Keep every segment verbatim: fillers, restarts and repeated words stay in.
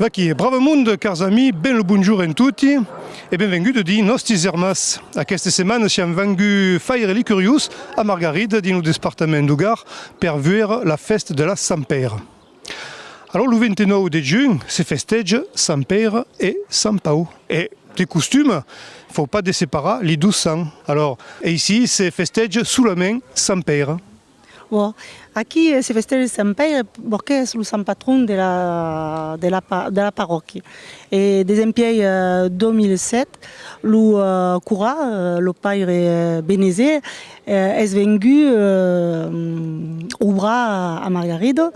Aquí, brave monde, cars amics, ben lo bonjorn en toti e benvenguts dins Nòstis Ermas. Aquesta setmana siam venguts faire li curiós a Margarida, dins lo despartament deu Gard, per veire la fèsta de la Sant Pèire. Alòrs, lo vint-e-nòu de junh se festeja Sant Pèire e Sant Pau. E, de costuma, fau pas desseparar li dos sants. Alòrs, aicí se festeja solament Sant Pèire. Bon, aquí, eh, se festeja Sant Pèire, perque es lo sant patron de la, de la pa-, de la parròquia. E desempièi, eh, dos mil sèt, lo, eh, corat, eh, lo paire, eh, Benezet, eh, es vengut, eh, obrar a Margarida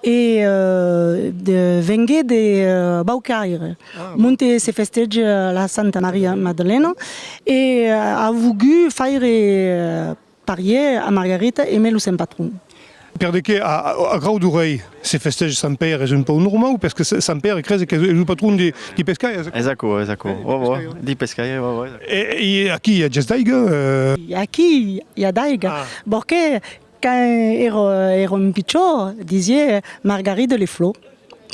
e, eh, de, venguèt de, eh, Baucaire, monte se festeja la Santa Maria Madalena e, eh, a vogut faire, eh, parier a Margarida emé lo sant patron. Per de qué, a, a, a Grau deu Rei, se festeja Sant Pèire, es un pauc normau, perque se-, Sant Pèire crese qu'es, es lo patron di, di pescaires. Es aquò, es aquò. Eh, di pescaires, ouais, ouais. E, e aquí i a ges d'aiga, eh? Aquí i a d'aiga, perque quand èra, èra un pichon, disiá Margarida le flor.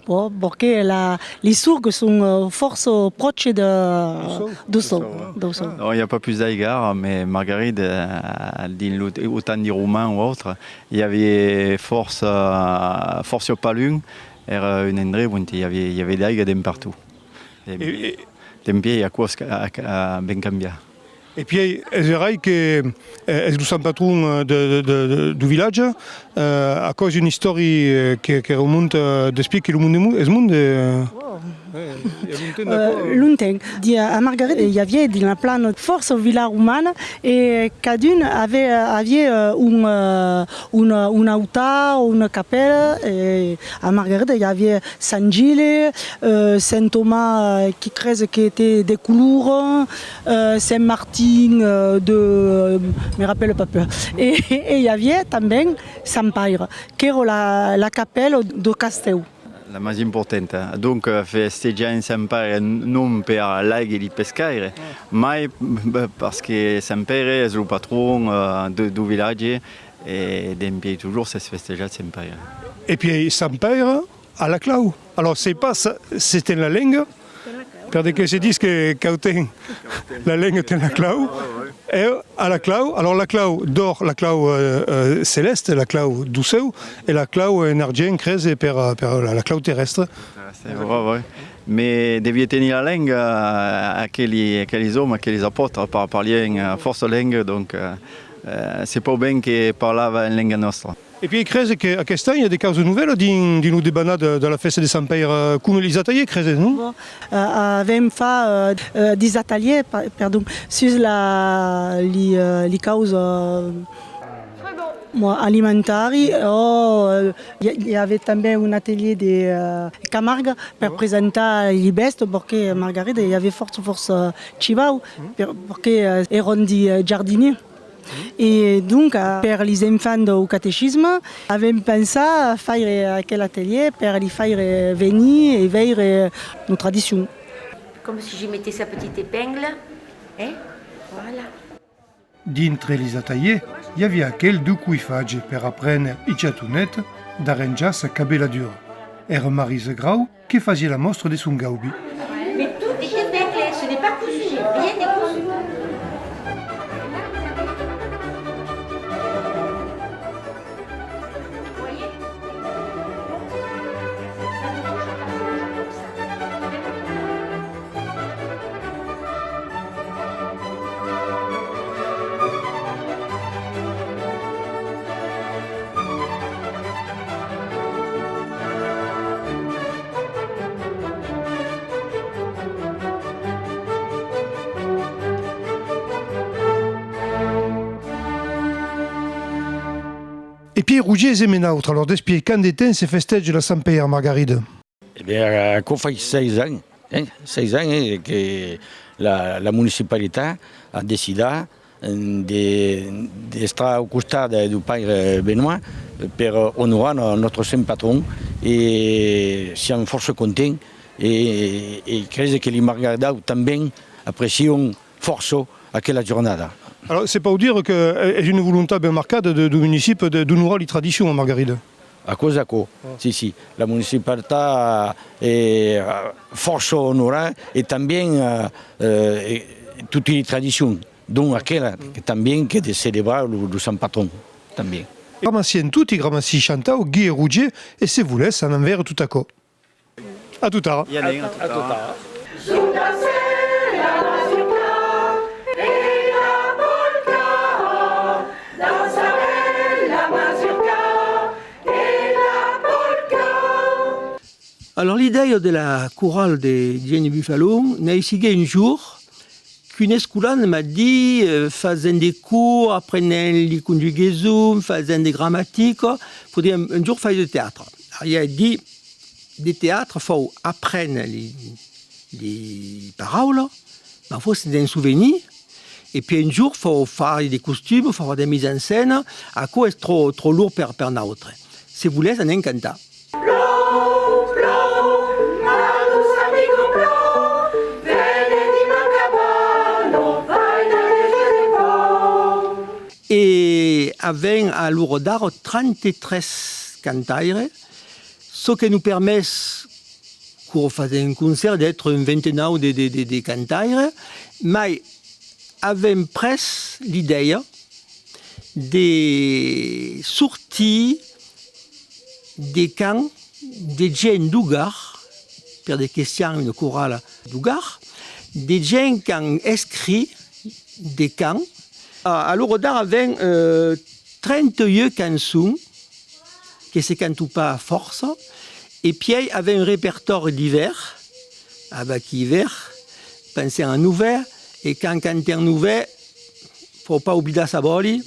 Bon, perque la, li sorgas son, eh, fòrça pròche de, deu sòu, deu sòu. Non, i a pas pus d'aiga ara, mès Margarida, eh, dins lo, au temps di Roman o autre, i aviá fòrça, fòrça palum, èra un endrech ont i aviá, i aviá d'aiga d'en pertot. E, e, dempièi aquò a, a, a ben cambiat. E pièi, es verai que, eh, es lo sant patron, eh, de, de, de, de, deu vilatge, eh, aquò es una istòria, eh, que, que remonta despièi que lo monde es mo-, es monde, eh. Eh, i a longtemps d'aquò. Eh, longtemps. Di, a Margarida, i aviá dins la plana fòrça vilas romanas e cadun aviá, aviá, eh, un, eh, un, un autar o una capèla, e a Margarida i aviá Sant Gilles, eh, Sant Tomàs, eh, que crese que te de color, eh, Sant Martin, eh, de, eh, me rapèle pas pus. E, e i aviá tanben Sant Pèire, qu'èra la, la capèla deu castèu. La mas importanta. Donc, eh, festejar en Sant Pèire non per l'aiga e li pescaires, mai, eh, parce que Sant Pèire es lo patron, eh, de, deu vilatge, e dempièi totjorn s'es festejat Sant Pèire. E pièi Sant Pèire a la clau. Alòrs, sai pas se, se ten la lenga, per de qué se ditz que cau ten la lenga ten la clau, e a la clau, alòrs la clau d'òr, la clau, eh, eh, celèsta, la clau deu cèu, e la clau en argent, crese, per, per la, la clau terrèstra. Ah, c'est vrai, ouais. Mès deviá tenir la lenga, eh, aqueli, aquelis òmes, aquelis apòstres, par-, parlián, eh, fòrça lenga, donc, eh, eh, se pòu ben que parlava en lenga nòstra. E pièi crese que aquest an i a de causas novèlas dins, dins lo debanar de, de la fèsta de Sant Pèire, coma lis atalièrs, crese, non? Bon, eh, avèm fach, eh, eh, dis atalièrs, pa-, perdon, sus la, li, eh, li causas, eh, bon, alimentari, o, eh, i, i aviá tanben un atelièr de, eh, camarga per presentar li bèstias, perque Margarida i aviá fòrça, fòrça chivaus, per-, perque, eh, èran di, eh, jardinièrs. E donc, eh, per lis enfants deu catechisme, avèm pensat faire aquel atelièr per li faire venir e veire nos tradicions. Comme si je mettais sa petite épingle, hein, voilà. Dintre lis atalièrs, i aviá aquel deu coifatge per aprene i chatonets d'arranjar sa cabeladura. Èra Marisa Grau que fasiá la mòstra de son gaubi. Mais tout est épinglé, ce n'est pas cousu, rien n'est cousu. Vous voyez ? E pièi Rogier es emé nautres, alòrs despièi quant de temps se festeja la Sant Pèire, Margarida? E ben, aquò fai sièis ans, eh, sièis ans, eh, que la, la municipalitat a decidat, eh, de, d'estar au costat de, deu paire Benoit per onorar no-, nòstre sant patron, e siam fòrça contents, e, e crese que li margardaus tanben aprecian fòrça aquela jornada. Alòrs, se pòu dire que es una volontat ben marcada de, deu municipi de, d'onorar li tradicions a Margarida? Aquò's aquò, si, si. La municipalitat es, eh, fòrça onorada e tanben, eh, eh, e, toti li tradicions. Donc aquela que tanben que de celebrar lo, lo sant patron, tanben. Gramací en toti, gramací Chantal, Guy e Roger, e se volètz anam veire tot aquò. A tot ara. I anem, a tot ara. Alors, l'idèia de la corala de Gene Buffalon naissiguèt un jorn qu'un escolan m'a dit, eh, fasèm de cors, aprenèm li conjugason, fasèm de gramatica, podriam un jorn faire de teatre. Aviái dit, de teatre, fau aprene li, li paraulas, ma fau se ne'n sovenir, e pièi un jorn fau far de costumes, fau far de mise en scène, aquò es tròp, tròp lourd per, per nautre. Se volètz, anem cantar. E avèm a l'ora d'ara trenta-tres cantaires, çò que nos permet, quand fasèm un concèrt, d'èstre un vint-e-nau de, de, de, de cantaires, mai avèm pres l'idèia de sortir de cants de gents deu Gard, per de que siam una corala deu Gard, de gents qu'an escrit de cants. A, a l'ora d'ara avèm, eh, trenta-uech cançons que se cantan pas fòrça, e pièi avèm un repertòri divèrs, a vaquí ivèr, pensèm a Novè, e quand cantèm Novè, fau pas oblidar Sabòli,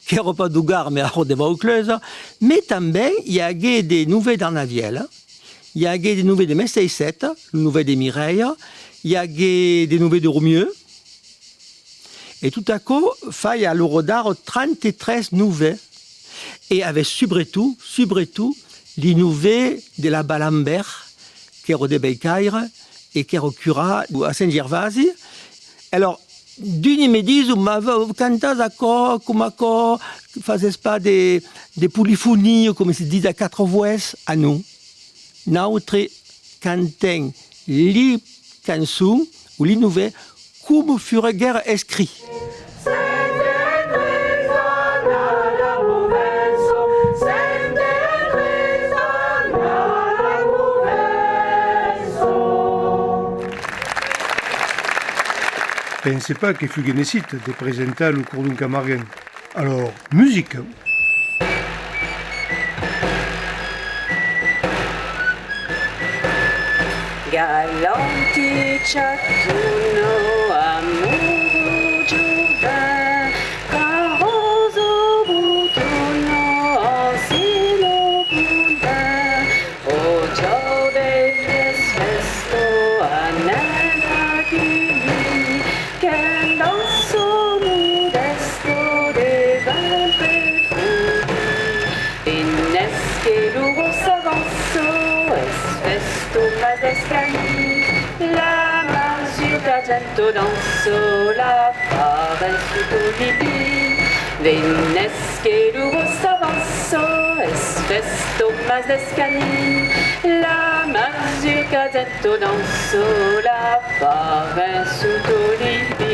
qu'èra pas deu Gard, mai aura de Vauclusa, mai tanben i aguèt de novè d'Arnavièla, i aguèt de novè de Mestèisseta, lo novè de Mirèia, i aguèt de novè de Romieu, e tot aquò fai a l'ora d'ara trenta-tres novè, e avèm subretot, subretot, li novè de la Balambèr, qu'èra de Bèlcaire e qu'èra curat a Sent Gervasi. Alòrs, d'uni me dison, ma v-, cantatz aquò, coma aquò, fasètz pas de, de polifonia, coma se ditz a quatre voès? A non. Nautre cantèm li cançons o li novè coma fuguèron escrits. Pense pas que fugue necite de presentar lo cordon camarguenc. Alòrs, musica! Galanti chatuna, amor jovin, carosa botona, sino bondin, o jove es festa, anem aquí. Qu'en dança modèsta de ventre fodit, venètz que l'ora s'avança, es festa mas d'escani, la masurca genta dança, la far en sotolipi, venètz que l'ora s'avança, es festa mas d'escani, la masurca genta dança, la far en sotolipi.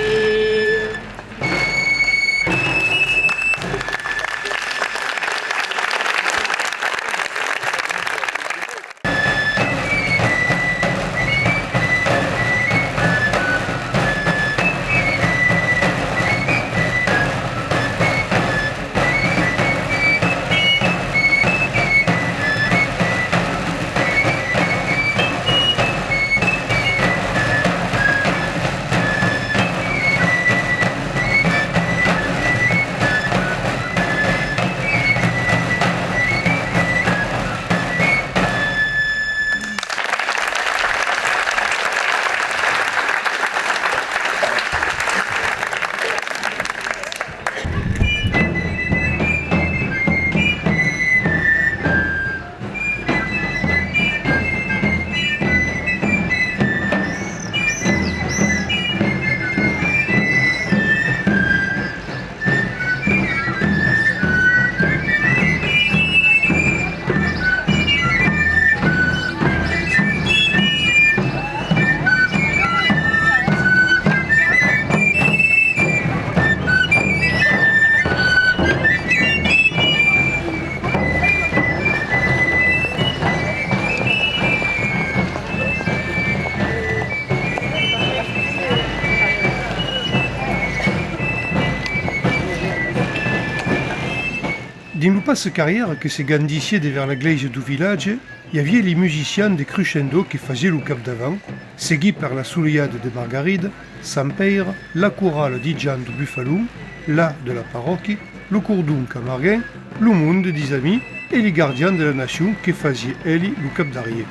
Dins lo passa-carriera que se gandissiá devèrs la glèisa deu vilatge, i aviá li musicians de Crescendo que fasián lo capdavant, seguit per la Solelhada de Margarida, Sant Pèire, la corala di Jan deu Bufalon, la de la parròquia, lo Cordon Camarguenc, lo monde dis amics e li gardians de la nacion que fasián eli lo capdarrièr.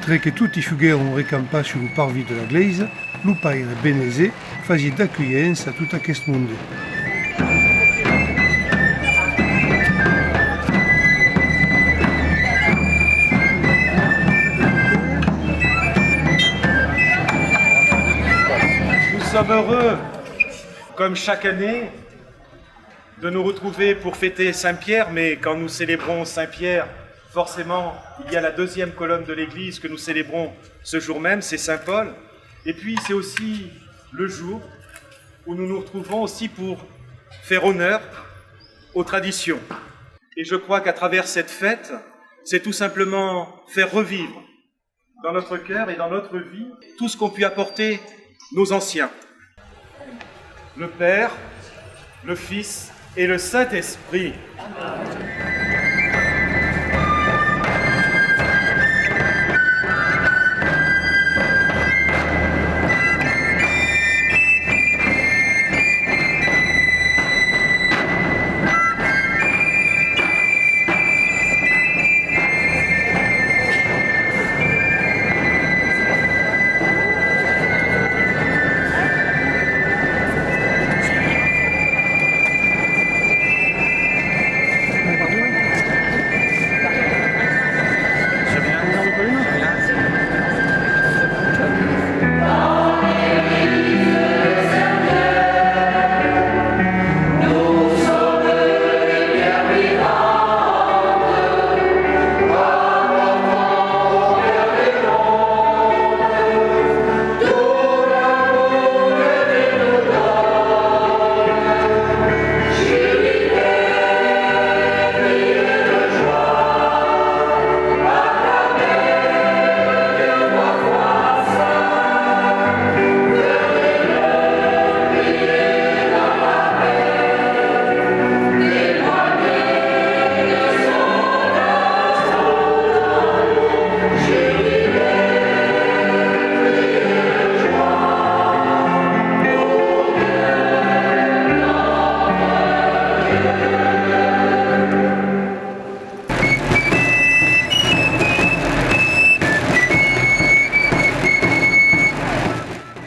Tre que toti fuguèron recampats sus lo parvis de la glèisa, lo paire Benezet fasiá d'aculhença a tot aqueste monde. Nous sommes heureux, comme chaque année, de nous retrouver pour fêter Saint Pierre, mais quand nous célébrons Saint Pierre, forcément, il y a la deuxième colonne de l'Église que nous célébrons ce jour même, c'est Saint Paul. Et puis, c'est aussi le jour où nous nous retrouvons aussi pour faire honneur aux traditions. Et je crois qu'à travers cette fête, c'est tout simplement faire revivre dans notre cœur et dans notre vie tout ce qu'ont pu apporter nos anciens. Le Père, le Fils et le Saint-Esprit.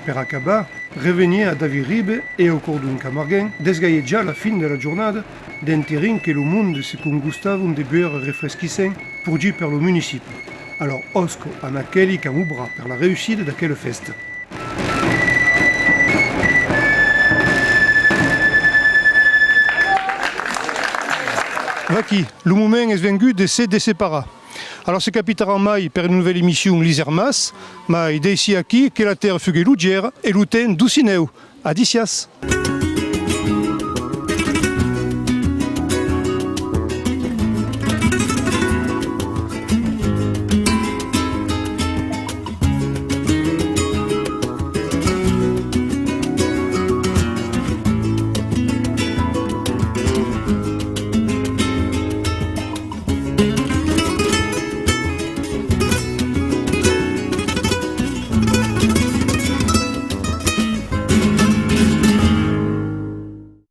Per acabar, reveniá a David Ribe e au Cordon Camarguenc d'esgaiejar la fin de la jornada d'enterin que lo monde se congostavan de beure refresquissent porgit per lo municipi. Alòr, òsca a aqueli qu'an obrat per la reüssida d'aquela fèsta. Vaquí, lo moment es vengut de se desseparar. Alòr se capitaram mai per una novèla emission Lis Ermas, mai d'aicí aquí que la tèrra fugue lotgièra e lo temps docinèu. Adissiatz!